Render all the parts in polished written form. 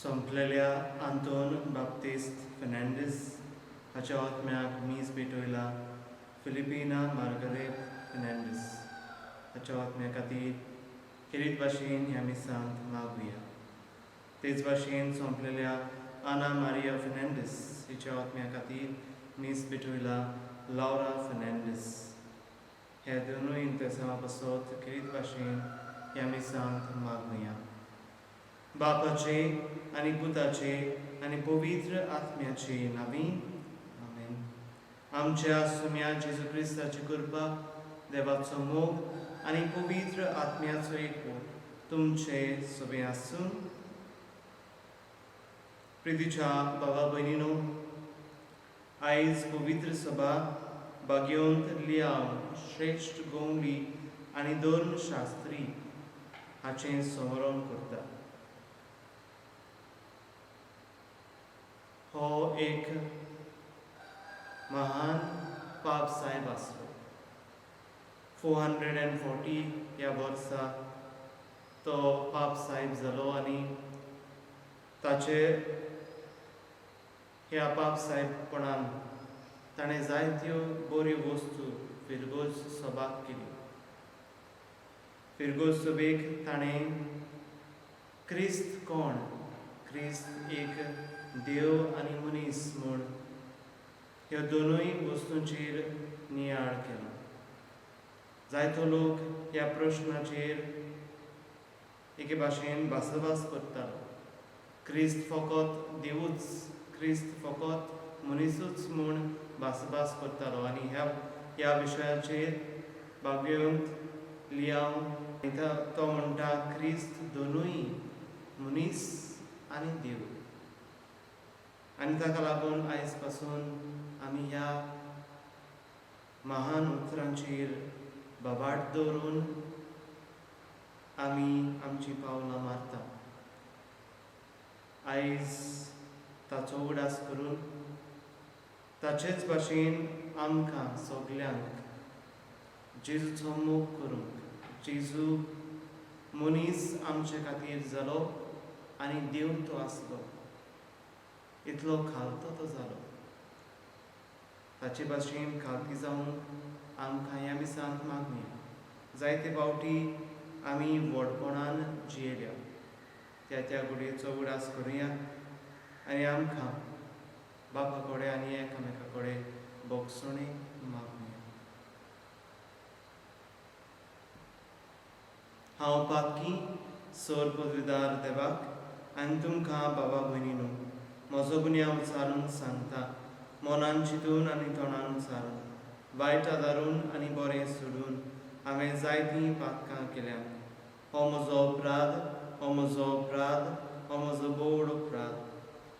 सोंपलेल्या आंतोन बाप्तिस्त फेर्नांडीस हाच्या आत्म्याक मीस भेटयला फिलिपिना मार्गरेट फेर्नांडीस हाच्या आत्म्या खातीर खेरीत भाशेन ह्या मिसांत मागुया. तेच भाशेन सोंपलेल्या आना मारिया फेर्नांडीस हिच्या आत्म्या खातीर मीस भेटयला लॉरा फेर्नांडीस. ह्या दोनूय इंतेसांवा पासत खेरीत भाशेन ह्या मिसांत मागुया. बापाचे आनी पुताचे आनी पवित्र आत्म्याचे नांवी आमेन. आमच्या सुम्या जेजू क्रिस्ताची कृपा, देवाचो मोग आनी पवित्र आत्म्याचो एकवट तुमचे सोबे आसूं. प्रितीच्या बाबा भयणीनो, आयज पवित्र सभा भाग्यवंत लियाव श्रेश्ठ गवंडी आनी धर्मशास्त्री हाचें स्मरण करता. हो एक महान पाप साहेब आसलो. 440 ह्या वर्सा तो पाप साहेब जालो आनी ताचे ह्या पाप साहेबपणान ताणें जायत्यो बऱ्यो वस्तू फिरगोज सभाक केली. फिरगोज सभेक ताणें क्रिस्त कोण, क्रिस्त एक देव आनी मनीस म्हूण ह्या दोनूय वस्तूंचेर नियाळ केलो. जायतो लोक ह्या प्रश्नाचेर एके भाशेन भासाभास करतालो. क्रिस्त फकत देवूच, क्रिस्त फकत मनिसूच म्हूण भासाभास करतालो आनी ह्या ह्या विशयाचेर भाग्यवंत लियाव तो म्हणटा, क्रिस्त दोनूय मनीस आनी देव. आनी ताका लागून आयज पासून आमी ह्या महान उतरांचेर बाबाट दवरून आमी आमचीं पावलां मारता. आयज ताचो उगडास करून ताचेच भाशेन आमकां सगल्यांक जेजूचो मोग करूंक, जेजू मनीस आमचे खातीर जालो आनी देव तो आसलो, इतलो खालतो तो जालो, ताचे भाशेन खालती जावंक आमकां ह्या मिसांत मागुया. जायते फावटी आमी व्हडपणान जियेल्या. त्या त्या घडयेचो उगडास करुया आनी आमकां बापा कडेन आनी एकामेका कडेन भोगसणी मागुया. हांव पातकी सोर पदवीदार देवाक आनी तुमकां बाबा भयणीनू म्हजो गुन्यांव उचारून सांगता. मनान चिंतून आनी तोंडान उचारून, वायट आदारून आनी बरें सोडून हांवें जायतीं पातकां केल्यांत. हो म्हजो अपराध, हो म्हजो अपराध, हो म्हजो बोड अपराध.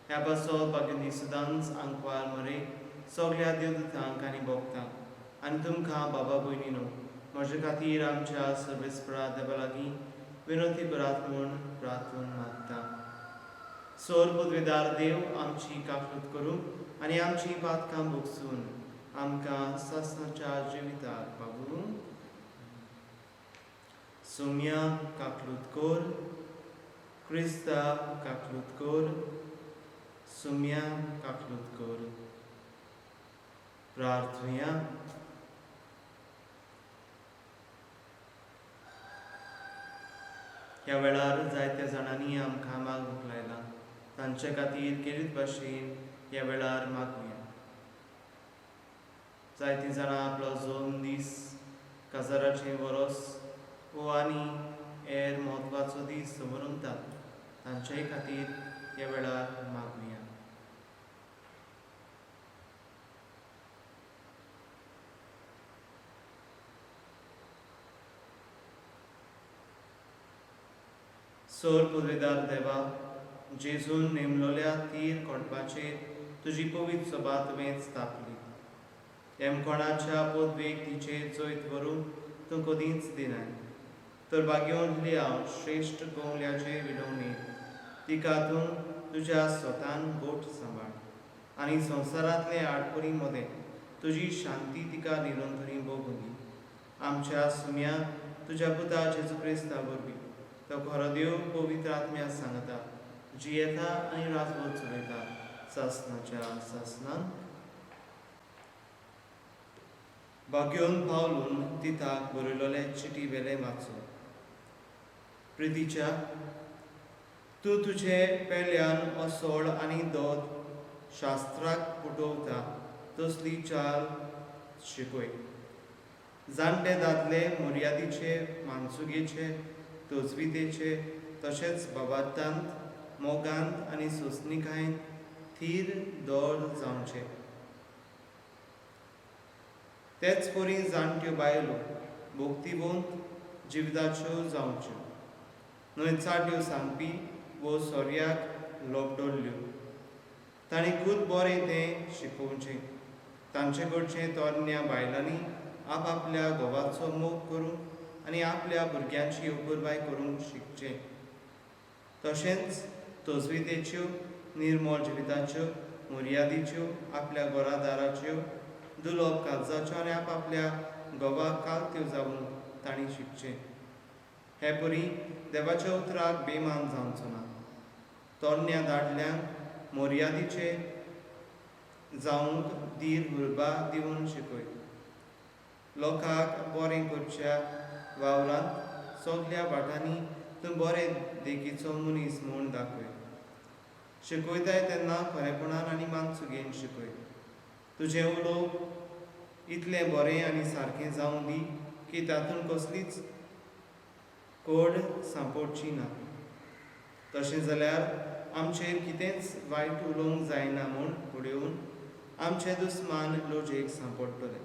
ह्या पासत भाग्यंदी सदांच आंकवार मरे, सगल्या देवदूतांक आनी भोगतांक आनी तुमकां बाबा भयणीनू म्हजे खातीर आमच्या सर्वेस्परा देवा लागीं विनंती करात म्हूण प्रार्थून मागता. सोर पदवेदार देव आमची काकलूत करूं आनी आमची पातकां भोगसून आमकां सासणाच्या जिविताक पावूं. सोम्या काकलूत कोर, क्रिस्ता काकलूत कोर, सोम्या काकलूत कोर. प्रार्थुया. ह्या वेळार जायत्या जाणांनी आमकां मागूंक लायलां, तांचे खातीर खेरीत भाशेन ह्या वेळार मागुया. जायतीं जाणां आपलो जल्म दीस, काजाराचें वरोस वो आनी हेर म्हत्वाचो दीस दवरतात, तांचेय खातीर ह्या वेळार मागुया. सोर पदवेदार देवा, जेजून नेमलोल्या तीर कोणपाचेर तुजी पवित्र सभा तुवें स्थापली. येमकोणाच्या पदवेक तिचेर जैत व्हरूंक तूं कदींच दिनाय, तर भाग्योंतली हांव श्रेश्ठ गवल्याचे विडवणेर तिका तूं तुज्या स्वतान गोठ सांबाळ आनी संवसारांतले आडखळी मदें तुजी शांती तिका निरंतरी भोगूं दी. आमच्या सुम्या तुज्या पुता जेजू क्रिस्ता वरवीं, तो खरो देव पवित्र आत्म्या सांगता जियेता आनी राजवट चलयता सासनाच्या सासनान. बाग्योन पावलून तिताक बरयलोले चिटी वेले वाचो. प्रितीच्या, तूं तुजे पेल्यान असोळ आनी दोद शास्त्राक पुटवता तसली चाल शिकय. जाणटे दादले मर्यादीचे, मानसुगेचे, तजवितेचे तशेंच बाबातांत, मोगांत आनी सोंसणीकायेंत थीर दर जावचे. तेच परी जाणट्यो बायलो भक्तिवंत जिविताच्यो जावच्यो, न्हय चाट्यो सांगपी वो सोर्याक लोबडोल्ल्यो. तांणी खूब बरें तें शिकोवचें. तांचे कडचें तरण्या बायलांनी आपआपल्या घोवाचो मोग करूंक आनी आपल्या भुरग्यांची अपुरबाय करूंक शिकचें. तशेंच तजवितेच्यो, निर्मळ जिविताच्यो, मर्यादीच्यो, आपल्या घरादाराच्यो, दुलोब काळजाच्यो आनी आपआपल्या घोवाक कालत्यो जावंक तांणी शिकचें. हे परी देवाच्या उतराक बेमान जावचो ना. तरण्या दादल्यांक मर्यादीचे जावंक धीर उर्बा दिवन शिकय. लोकांक बरें करच्या वावरांत सगल्या वाटांनी तूं बरे देखीचो मनीस म्हूण दाखय. शिकयताय तेन्ना खरेपणान आनी मानसुगेन शिकय. तुजें उलोवप इतलें बरें आनी सारकें जावं दी की तातूंत कसलीच कोड सांपडची ना. तशें जाल्यार आमचेर कितेंच वायट उलोवंक जायना म्हूण पळोवन आमचे दुस्मान लजेक सांपडटले.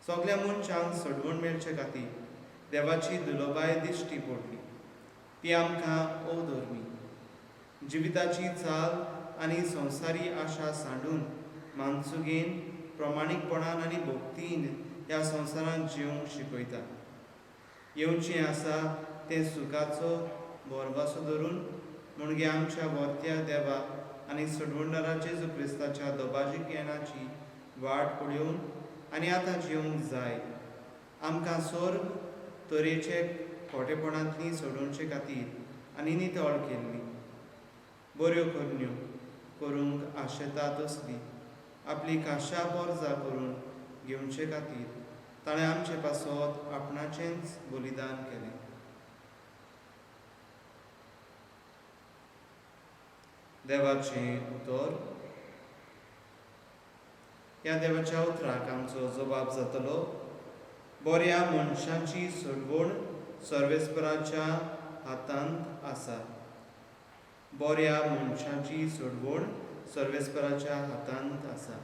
सगल्या मनशांक सोडवण मेळचे खातीर देवाची दुलोबाय दिश्टी पडली. ती आमकां अवधर्मी जिविताची चाल आनी संवसारी आशा सांडून मानसुगेन, प्रमाणीकपणान आनी भक्तीन ह्या संवसारांत जिवंक शिकयता. येवचें आसा तें सुखाचो भरवासो धरून म्हणगे आमच्या व्हरत्या देवा आनी सोडवणदारा जेजू क्रिस्ताच्या दोबाजीक येणाची वाट पळोवन आनी आतां जिवंक जाय. आमकां सर्व तरेचे खोटेपणांतली सोडोवचे खातीर आनी नितळ केल्ली, बऱ्यो करण्यो करूंक आशेता तसली आपली खाशा पोरजा करून घेवचे खातीर ताणें आमचे पासत आपणाचेंच बलिदान केलें. देवाचें उतर. ह्या देवाच्या उतराक आमचो जबाब जातलो. बऱ्या मनशांची सोडवण सर्वेस्पराच्या हातांत आसा. बऱ्या मनशाची सोडवण सर्वेस्पराच्या हातांत आसा.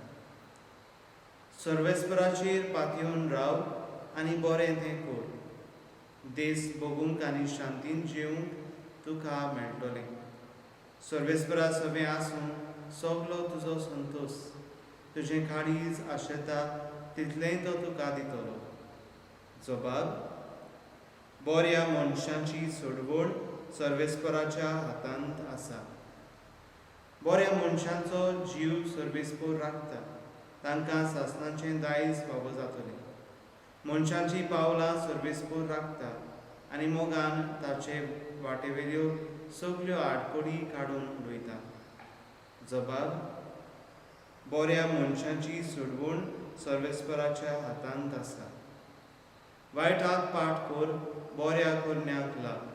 सर्वेस्पराचेर पातयेवन राव आनी बरें तें कर. देस भोगूंक आनी शांतीन जिवंक तुका मेळटलें. सर्वेस्परा सवें आसूं सगलो तुजो संतोश. तुजें काळीज आशेता तितलेंय तो तुका दितलो. जबाब. बऱ्या मनशांची सोडवण सर्वेस्पराच्या हातांत आसा. बऱ्या मनशांचो जीव सर्वेस्पर राखता. तांकां सासणाचें दायज फावो जातलें. मनशांचीं पावलां सर्वेस्पर राखता आनी मोगान ताचे वाटेवेल्यो सगल्यो आडखळी काडून उडयता. जबाब. बऱ्या मनशांची सोडवण सर्वेस्पराच्या हातांत आसा. वायटाक पाठ कर, बऱ्या करण्याक लाग.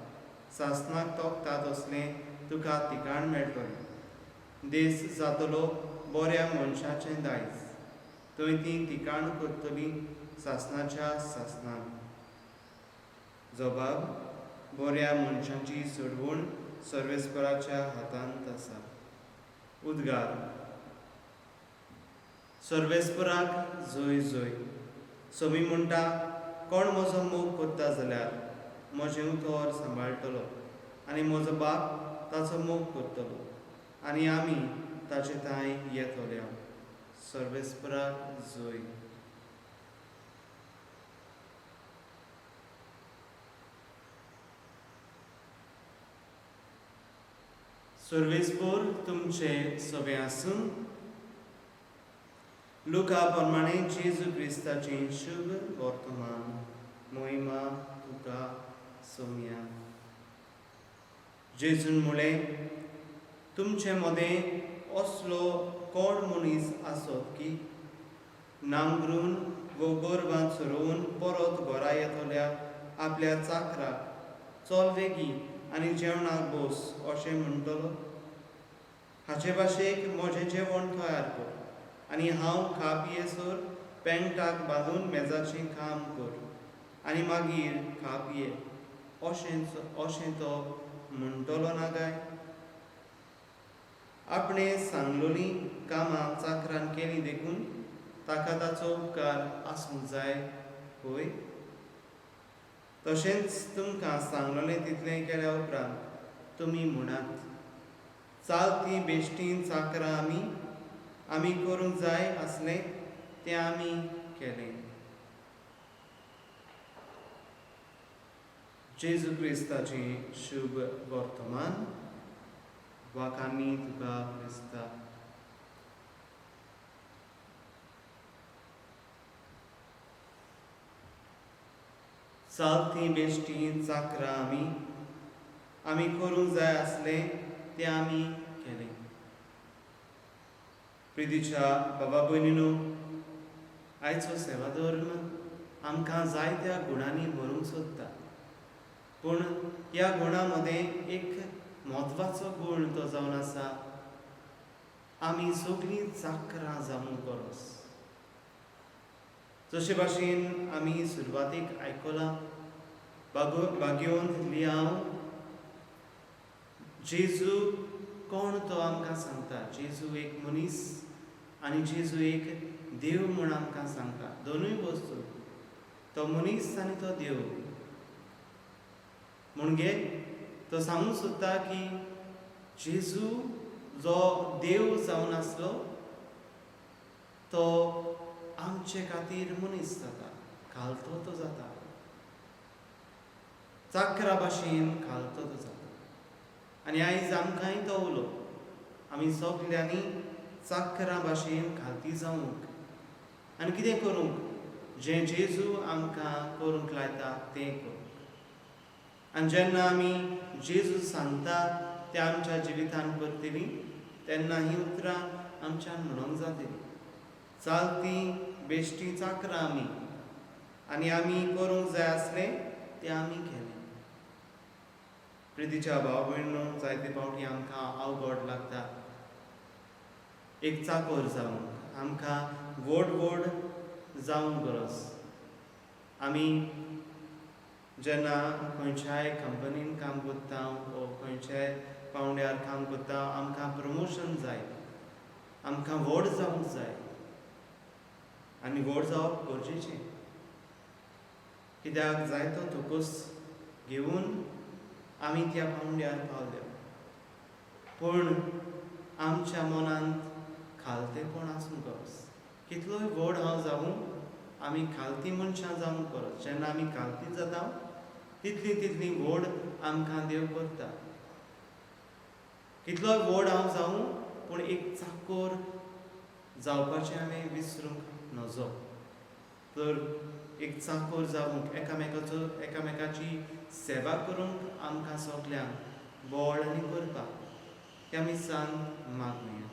सासणाक तोखता तसलें तुका ठिकाण मेळटलें. देस जातलो बऱ्या मनशाचें दायज. थंय तीं ठिकाण करतलीं सासणाच्या सासणान. जबाब. बऱ्या मनशांची सोडवण सर्वेस्पराच्या हातांत आसा. उद्गार. सर्वेस्पराक जय जय. समी म्हणटा, कोण म्हजो मोग करता जाल्यार म्हजें उतर सांबाळटलो आनी म्हजो बाप ताचो मोग करतलो आनी आमी ताचे थांय येतले. सर्वेस्पराक जय. सर्वेस्पर तुमचे सवे आसूं. लुका प्रमाणे जेजू क्रिस्ताचें शुभ वर्तमान. मोहिमा तुका सोम्या. जेजून म्हळें, तुमचे मदें असलो कोण मनीस आसत की नांगरून वो गोरवां चरोवन परत घरा येतल्या आपल्या चाकराक चल वेगीं आनी जेवणाक बस अशें म्हणटलो? हाचे भाशेक म्हजें जेवण तयार कर आनी हांव खा पियेसर पेंटाक बांदून मेजाचें काम कर आनी मागीर खा पिये अशें अशें तो म्हणटलो ना काय? आपणें सांगलोलीं कामां चाकरान केलीं देखून ताका ताचो उपकार आसूंक जाय व्हय? तशेंच तुमकां सांगलोलें तितलें केल्या उपरांत तुमी म्हणात, चालती बेश्टी चाकरां आमी आमी करूंक जाय आसलें तें आमी केलें. जेजू क्रिस्ताचें शुभ वर्तमान. वाकांनी तुका क्रिस्ता. चालती बेश्टी चाकरां आमी आमी करूंक जाय आसलें तें आमी केलें. प्रितीच्या बाबा भयणीनो, आयचो सेवाधर्म आमकां जायत्या गुणांनी भरूंक सोदता, पूण ह्या गुणां मदें एक म्हत्वाचो गूण तो जावन आसा, आमी सगळीं चाकरां जावंक गरज. जशे भाशेन आमी सुरवातीक आयकलां, बागेवन लियांव जेजू कोण तो आमकां सांगता. जेजू एक मनीस आनी जेजू एक देव म्हूण आमकां सांगता. दोनूय वस्तू, तो मनीस आनी तो देव. म्हणजे तो सांगूंक सोदता की जेजू जो देव जावन आसलो तो आमचे खातीर मनीस जाता, खालतो तो जाता, चाकरा भाशेन खालतो तो जाता. आनी आयज आमकांय तो उलो, आमी सगल्यांनी चाकरां भाशेन खालती जावंक आनी कितें करूंक, जें जेजू आमकां करूंक लायता तें करूंक. आनी जेन्ना आमी जेजू सांगता तें आमच्या जिवितान करतली तेन्ना हीं उतरां आमच्यान म्हणूंक जातली, चालती बेश्टी चाकरां आमी आनी आमी करूंक जाय आसलें तें आमी केलें. प्रितीच्या भाव भयणीनो, जायते फावटी आमकां अवघड लागता एक चाकर जावंक, आमकां व्हड व्हड जावंक गरज. आमी जेन्ना खंयच्याय कंपनीन काम करता वो खंयच्याय पावंड्यार काम करता, आमकां प्रमोशन जाय, आमकां व्हड जावंक जाय. आनी व्हड जावप गरजेचें, कित्याक जायतो थोकोस घेवन आमी त्या पावंड्यार पावल्या, पूण आमच्या मनांत खालतेपण आसूंक गरज. कितलोय व्हड हांव जावूं, आमी खालती मनशां जावंक गरज. जेन्ना आमी खालती जाता तितली तितली व्हड आमकां देव करता. कितलोय व्हड हांव जावूं, पूण एक चाकोर जावपाचें हांवें विसरूंक नजो. तर एक चाकोर जावंक, एकामेकाचो एकामेकाची सेवा करूंक आमकां सगल्यांक बळ आनी करपाक त्या मिसान मागुया.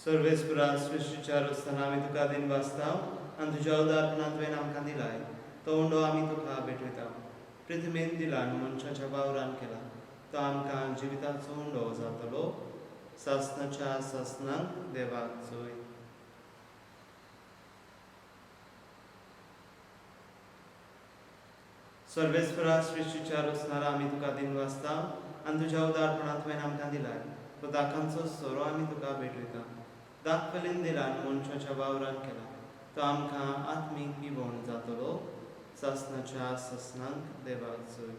सर्वेस्परा सृश्टीच्या रस्ताना आमी तुका दिन वाचता आनी तुज्या उदारपणान तुवें आमकां दिलाय तो उंडो आमी तुका भेटयता. पृथ्वीन दिला आनी मनशाच्या वावरान केला तो आमकां जिविताचो उंडो जातलो. सासनाच्या सासनाक देवाक जोय. सर्वेस्परा सृश्टीच्या रस्ताना आमी तुका दिन वाचता आनी तुज्या उदारपणान तुवें आमकां दिलाय तो दाखांचो सोरो आमी तुका भेटयता. दाखवलीन दिला मनशाच्या वावरान केला तो आमकां आत्मीक पिवण जातलो. सासनाच्या सासनाक देवाक जोय.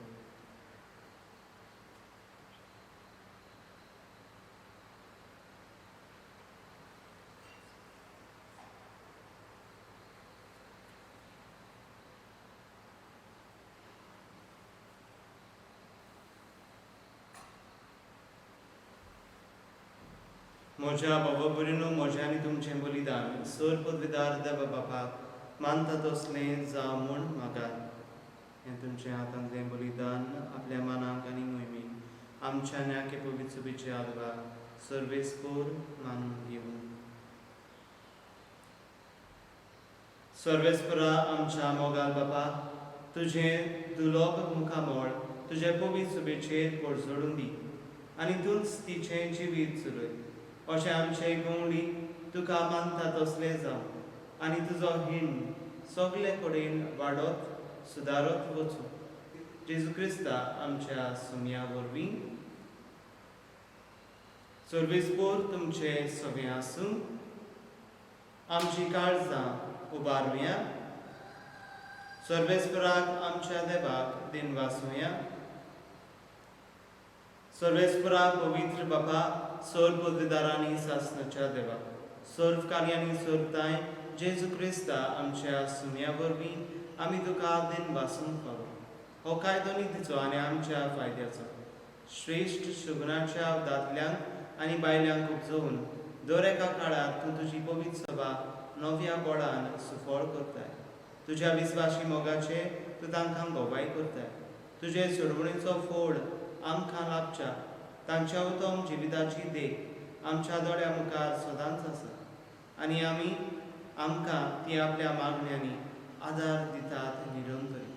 म्हज्या बाबा भयणीनो, म्हजें आनी तुमचें बलिदान सर पदवीदार देवा बापाक मानता तसलें जावं म्हूण मागात. हें तुमच्या हातांतलें बलिदान आपल्या मनाक आनी मोहिमेक आमच्या न्याके पवित्र सुबेच्या आदवाक सर्वेस्पोर मानून घेवूं. सर्वेस्परा आमच्या मोगाल बापा, तुजें दुलोब मुखामळ तुजे पवित्र सुबेचेर पोरजोडून दी आनी तूंच तिचें जिवीत चलय. अशें आमचे गवळी तुका मानता तसलें जावं आनी तुजो हिण सगळे कडेन वाडत सुदारत वचूं. जेजू क्रिस्ता आमच्या सुमया वरवीं. सर्वेस्पोर तुमचे सगळें आसूं. आमची काळजां उबारुया. सर्वेस्पराक आमच्या देवाक दिनवासुया. सर्वेस्पराक पवित्र बापा, सर्व पदवीदारांनी सासनाच्या देवा, सर्व कार्यांनी सर्वताय जेजू क्रिस्ता आमच्या सुमया वरवीं आमी तुका दिनवासूंक फावो. हो कायदो नितीचो आनी आमच्या फायद्याचो. श्रेश्ठ शगुनाच्या दादल्यांक आनी बायल्यांक उपजोवन दर एका काळार तूं तुजी पवित्र सभा नव्या बळान सुफळ करताय. तुज्या विस्वाशी मोगाचे तूं तांकां गवाय करताय. तुजे सोडवणेचो फोड आमकां लाभच्या तांच्या उत्तम जिविताची देख आमच्या दोळ्या मुखार सदांच आसा आनी आमी आमकां ती आपल्या मागण्यांनी आदार दितात निरंतरी.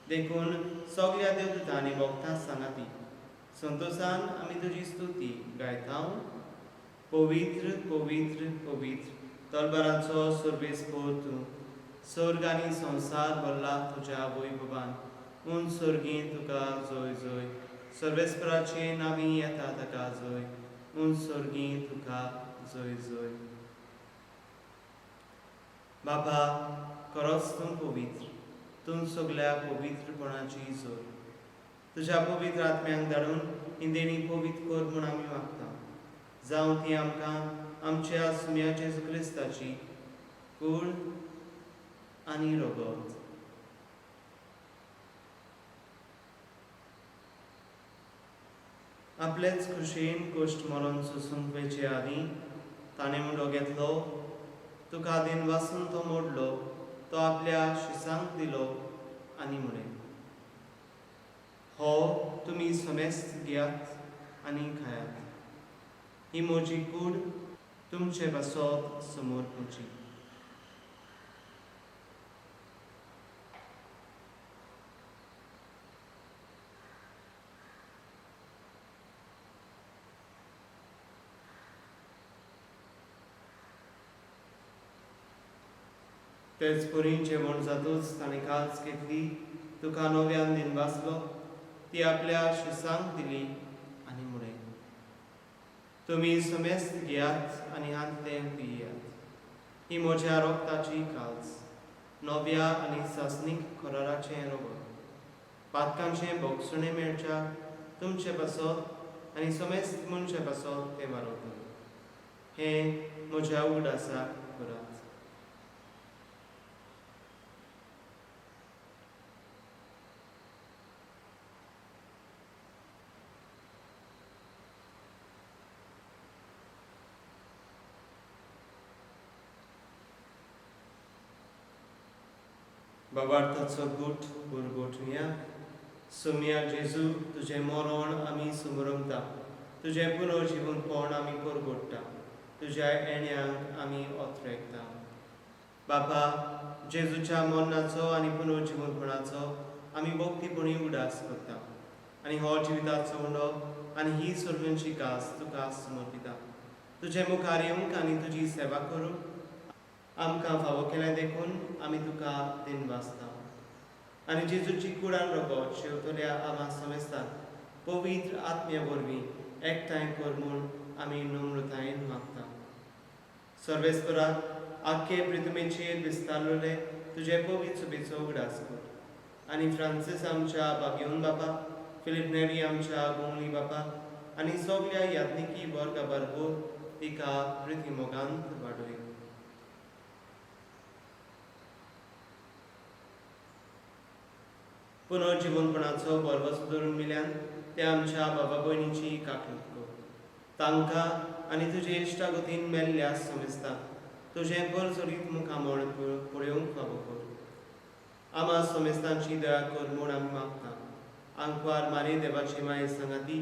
देखून सगल्या देवदूतांनी भोगता सांगाती संतोसान आमी तुजी स्तुती गायता. पवित्र पवित्र पवित्र तलबारांचो सर्वेस्पोर तूं, स्वर्ग आनी संवसार भरला तुज्या वैभवान. उंच स्वर्गीं तुका जय जय. सर्वेस्पराचे नांवी येता ताका जय. उंच स्वर्गीं तुका जय जय. बाबा, खरोच तूं पवित्र, तूं सगल्या पवित्रपणाची जोर. तुज्या पवित्र आत्म्यांक धाडून ही देणी पवित्र कर म्हूण आमी मागता. जावं ती आमकां आमच्या सुम्या जेजू क्रिस्ताची कूड आनी रगत. आपलेच खुशयेन कश्ट मरण सोसूंक वयचे आदीं ताणें उंडो घेतलो, तुका दिनवासून तो मोडलो, तो आपल्या शिसांक दिलो आनी म्हळें, हो तुमी समेस्त घेयात आनी खायात. ही म्हजी कूड तुमचे पासत समर्पूची. तेच परी जेवण जातूच ताणें काल्स घेतली, तुका नव्यान दिनवासलो, ती आपल्या शिसांक दिली आनी म्हळें, तुमी समेस्त घेयात आनी हांतलें पियात. ही म्हज्या रोगताची काल्स, नव्या आनी सासणीक कराराचें रगत. पातकांचें भोगसणें मेळच्या तुमचे पासत आनी समेस्त मनशा पासत तें वारवतलें. हें म्हज्या उगडासाक करात. बाबार्थाचो गूट पुरगोटुया. सोमया जेजू, तुजें मरण आमी सुमरमता, तुजें पुनर्जिवनपण आमी परगोडटा, तुज्या येण्यांक आमी ओतरेकता. बापा, जेजूच्या मरणाचो आनी पुनर्जिवनपणाचो आमी भक्तीपणी उगडास करता आनी हो जिविताचो उंडो आनी ही सर्वांची कास तुका समर्पिता. तुजे मुखार येवंक आनी तुजी सेवा करूंक आमकां फावो केलें देखून आमी तुका दिनवासता. आनी जेजूची कुडान रगत शेवतल्या आमा समेस्ताक पवित्र आत्म्या वरवीं एकठांय कर म्हूण आमी नम्रतायेन मागता. सर्वेस्परा, आख्खे प्रितमेचेर विस्तारलेले तुजे पवित्र सुबेचो उगडास कर आनी फ्रांसीस आमच्या बागेवन बापा, फिलीप नेरी आमच्या गोंगली बापा आनी सगल्या याज्ञिकी वर्गा बरोबर तिका प्रिती मोगांत वाडय. पुनर्जिवनपणाचो बरवस धरून मिल्यान ते आमच्या बाबा भयणीची काकूत कर. तांकां आनी तुजे इश्टागतीन मेल्ल्या समेस्ता तुजें परजळीत मुखामळ पळोवंक फावो कर. आमा समेस्तांची दया कर म्हूण आमी मागता. आंकवार मारी देवाची माये सांगाती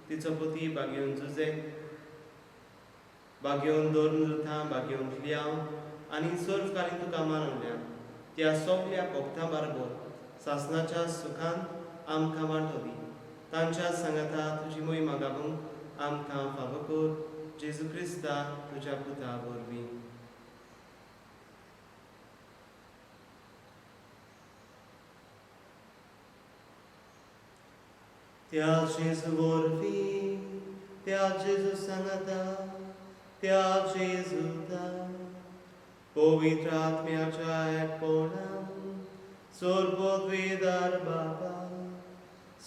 तिचो पती बागेवन जुजे, बागेवन दोन रुथां, बागेवन क्लियांव आनी सर्वकालीन तुका मानवल्या त्या सगल्या भक्तां बरोबर सासनाच्या सुखान आमकां वांटो दी. तांच्या सांगाता तुजी मोहिमा गावूंक आमकां फावो कर, जेजू क्रिस्ता तुज्या पुता वरवीं. त्या जेजू वरवीं, त्या जेजू सांगाता, त्या जेजूता पवित्र आत्म्याच्या एकपणान सर्वोद्वेदार बाबा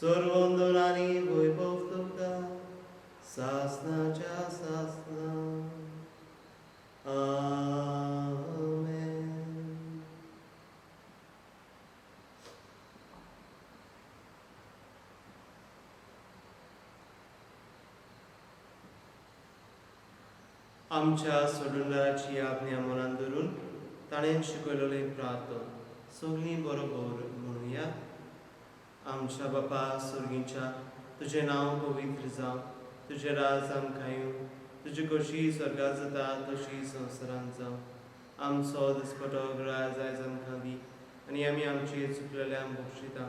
सर्वंदन आनी वैभव तुका सासनाच्या सासना. आमेन. आमच्या सोडुंदाराची आज्ञा मनान धरून ताणें शिकयलेलें प्रार्थना सगळीं बरोबर म्हणुया. आमच्या बापा स्वर्गीच्या, तुजें नांव पवित्र जावं, तुजें राज आमकां येवं, तुजी कशी स्वर्गात जाता तशी संवसारांत जावं. आमचो दिसपटो राज आयज आमकां दी आनी आमी आमची चुकलेल्यांक बक्षिता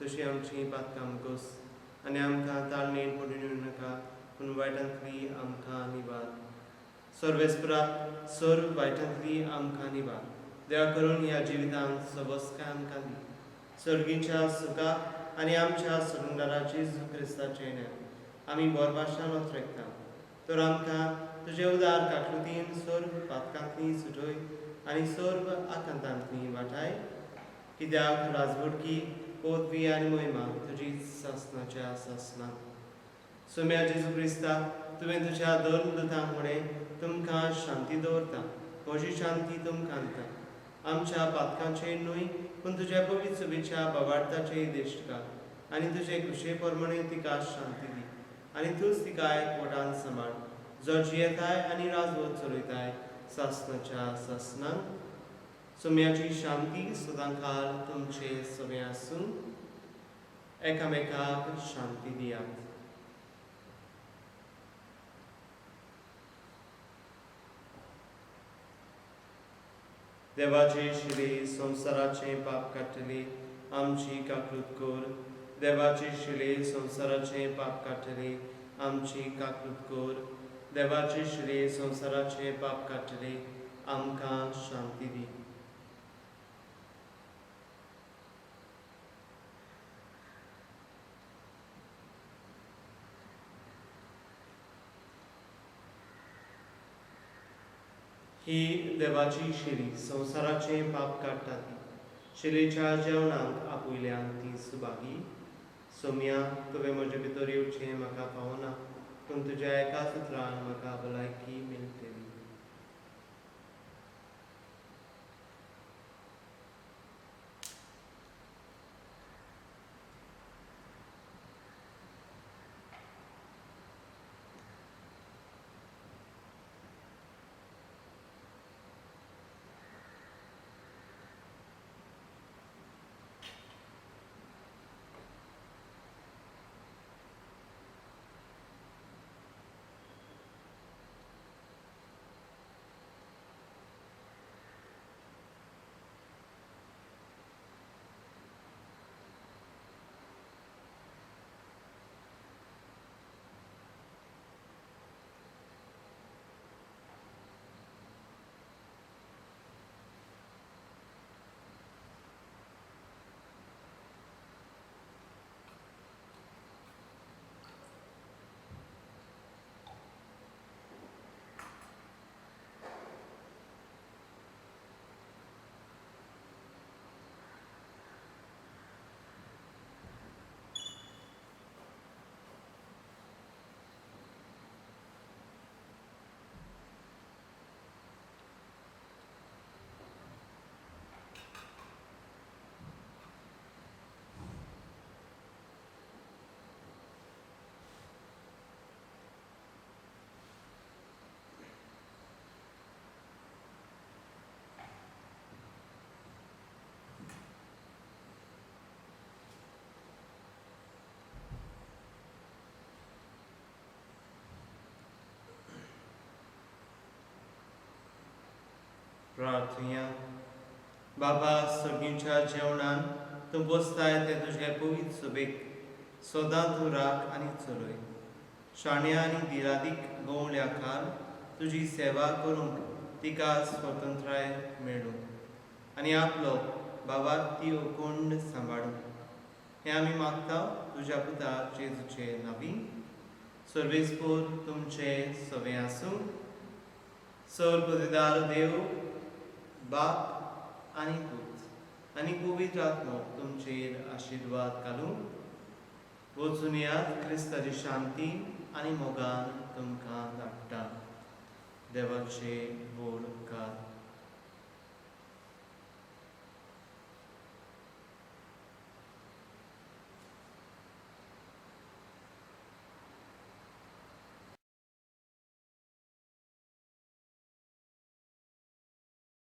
तशी आमची पातकां गोस आनी आमकां ताळणेन पडून येवं नाका, पूण वायटांतली आमकां निवार. सर्वेस्परा सर्व वायटांतली आमकां निवार. देवा करून ह्या जिवितांत सवस्काय आमकां दी. सर्गीच्या सुखा आनी आमच्या सोडुंदारा जेजू क्रिस्ताचें नांव आमी बोरभाशान ओतरेकता. तर आमकां तुजे उदार काकृतीन सर्व पातकांतली सुटय आनी सर्व आकांतांतली वाटाय, कित्याक राजवटकी पदवी आनी मोहिमा तुजी सासनाच्या सासना. सोम्या जेजू क्रिस्ता, तुवें तुज्या दोन दुतांक म्हळें, तुमकां शांती दवरता, म्हजी शांती तुमकां दिता. आमच्या पातकांचेर न्हय पूण तुज्या पवित्र सभेच्या बाबार्थाचेर दिश्ट घाल आनी तुजे खुशे प्रमाणे तिका शांती दी आनी तूंच तिका एकवटान सांबाळ, जो जियेताय आनी राजवट चलयताय सासनाच्या सासनाक. सोम्याची शांती सदांकाळ तुमचे सगळे आसूं. एकामेकाक शांती दियात. देवाचे शिले संवसाराचें पाप काडटली आमची काकूत कर. देवाचे शिले संवसाराचें पाप काडटली आमची काकूत कर. देवाचे शिले संवसाराचें पाप काडटली आमकां शांती दी. ही देवाची शिरी संवसाराचें पाप काडटा ती शिरेच्या जेवणाक आपयल्यान ती सुभागी. सोम्या, तुवें म्हजे भितर येवचें म्हाका फावना, पूण तुज्या एका सुत्रान म्हाका भलायकी मेळटली. प्रार्थुया. बाबा, सर्गींच्या जेवणान तूं बसताय ते तुजे पवित्र सभेक सदां तूं राख आनी चलय. शाण्या आनी दिरादीक गवळ्या खाल तुजी सेवा करूंक तिका स्वतंत्राय मेळूं आनी आपलो बाबा ती अखंड सांबाळूं. हें आमी मागता तुज्या पुता जेजूचे नांवी. सर्वेस्पोर तुमचे सवे आसूं. सर्वपदिदार देव बाप आनी पूत आनी पवित्र आत्मो तुमचेर आशिर्वाद घालूं. वचून येयात. क्रिस्ताची शांती आनी मोगान तुमकां धाडटा. देवाचे व्हड उपकार.